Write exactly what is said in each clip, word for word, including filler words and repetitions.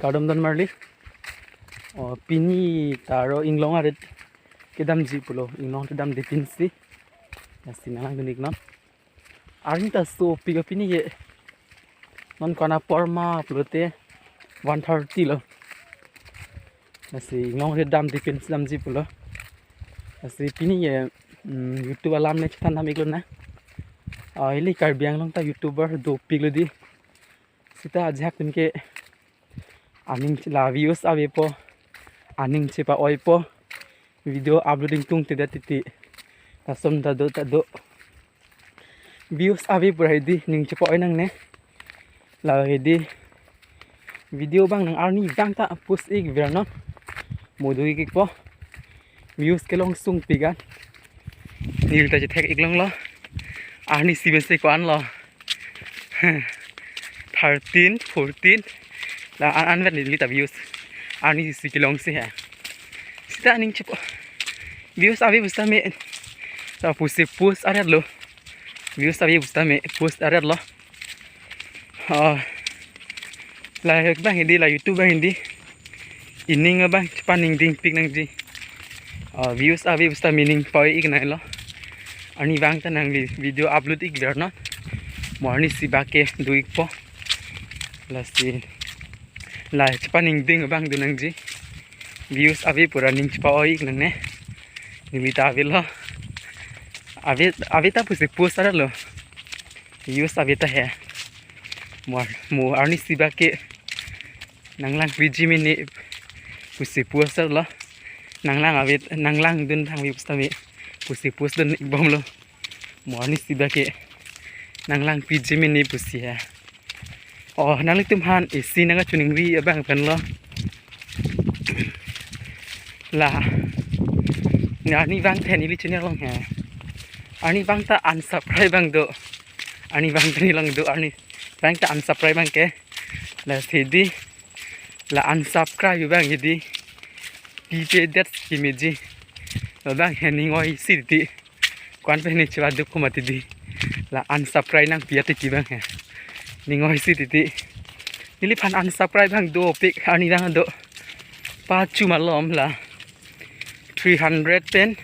Kardom don marli. O, pini ta aro inglong arit kedamji pulo, inglong kedamde pinsi. Lasi nanglangdun iknon. Arni ta sopik pini ke. Non ko-an apor ma pulote one thirty lo. Lasi inglong arit damde pinsi damji pulo. Lasi pini ke, mm, YouTube alam le chethan dam iklonang. Ah, ili Karbi Anglong ta YouTuber dopik lo dei. Seta ajahak pin ke aning la views avepo, aning chepa-oipo, video uploading tungte det titi. Lason ta do ta do. Views ave pura hedi ning chepa-oi nangne. La hedi video abang nang arni abang ta post ik vernon. Mo do ik ikpo. Views kelong sungpik an. Neli ta chethek iklonglo. Arnisi pensi ko-an lo. Thirteen, fourteen. La an anvet neli ta views. Arnisi kelongsi he. Seta aning chepa. Views ave pusitame. Ta pusi post aret lo. Views ave pusitame post aret lo. Ah, la hek abang hedi, la YouTube abang hedi. Ining abang chepaningdingpik nangji. Ah, views ave pusitame ning pa-oi ik nanglo. Arni abang ta nangli video upload ik vernon. Mo arnisi bak ke do ikpo. Lasi la chepaningding abang do nangji. Views ave pura ning chepa-oi ik nangne. Neli ta avelo. Ave, ave ta pusi post aret lo. Views ave ta he. Mo, mo arnisi bak ke nanglangpiji mene pusi post aret lo. Nanglang ave, nanglangdun thang ave pusitame pusi post dun ik bomlo. Mo arnisi bak ke nanglangpiji mene pusi he. O, nanglitum aphan isi nangkachiningri abang pen lo. La, ne arni abang ta neli channel along he. Arni abang ta unsubscribe abang do. Arni abang ta neli along do, arni abang ta unsubscribe abang ke. Lasi hedi, la unsubscribe abang hedi pipedet kemeji. Labang he ning oisi titi. Ko-an pen ne chepaduk ko mati dei. La unsubscribe nangpi atiki abang he. Ning oisi titi. Neliphan unsubscribe abang dopik arni abang do. Pachu malom la. Three hundred pen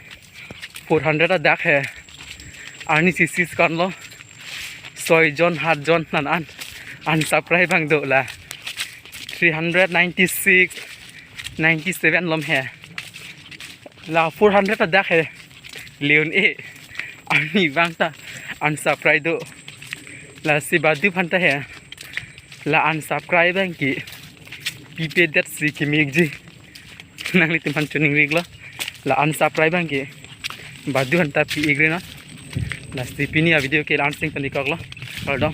four hundred adak he. Arnisi si ko-an lo. Soi jon, hat jon nan an unsubscribe abang do la. Three hundred ninety-six, ninety-seven lom he. La four hundred adak he. Leon e. Arni abang ta unsubscribe do. Lasi baduaphan ta he. La unsubscribe abang ke pipedetsi kemekji. Nanglitum aphan chiningrilo. La unsubscribe abang ke baduaphan ta pi-ikre na. Lasi pini avideo ke la-an si panikoklo. Kardom.